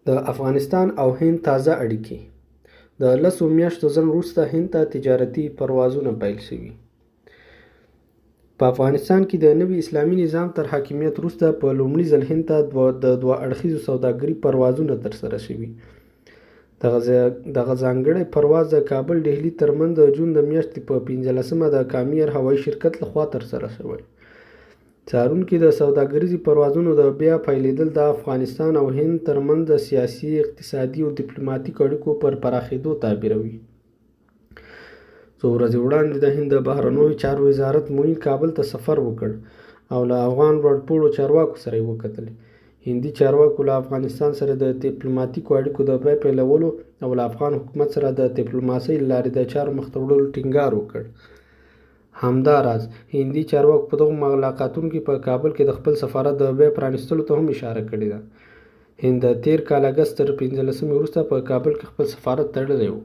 د افغانستان او هند تازه اړیکې: د لسو میاشتو ځنډ وروسته هند ته تجارتي پروازونه پیل شوي. په افغانستان کې د نوي اسلامي نظام تر حاکمیت وروسته په لومړي ځل هند ته د دوه اړخیزو سوداګري پروازونه ترسره شوي. دغه ځانګړی پرواز د کابل ډهلي ترمنځ د جون د میاشتې په 15مه د کامیر هوایي شرکت لخوا ترسره شوی. څارونکي د سوداګریزې پروازونو د بیا پیلېدل د افغانستان او هند ترمنځ د سیاسي، اقتصادي او دیپلوماتیکو اړیکو پر پراخېدو تعبیروي. څو ورځې وړاندې د هند د بهرنیو چارو وزارت معین کابل ته سفر وکړ او له افغان لوړپوړو چارواکو سره یې وکتل. هندي چارواکو له افغانستان سره د دیپلوماتیکو اړیکو د بیا پیلولو او له افغان حکومت سره د دیپلوماسۍ له لارې د چارو مخته وړلو ټینګار وکړ. همداراز هندي چارواکو په دغو ملاقاتونو کې په کابل کې د خپل سفارت د بیا پرانیستلو ته هم اشاره کړې ده. هند د تېر کال اګست تر 15مې وروسته په کابل کې خپل سفارت تړلی و.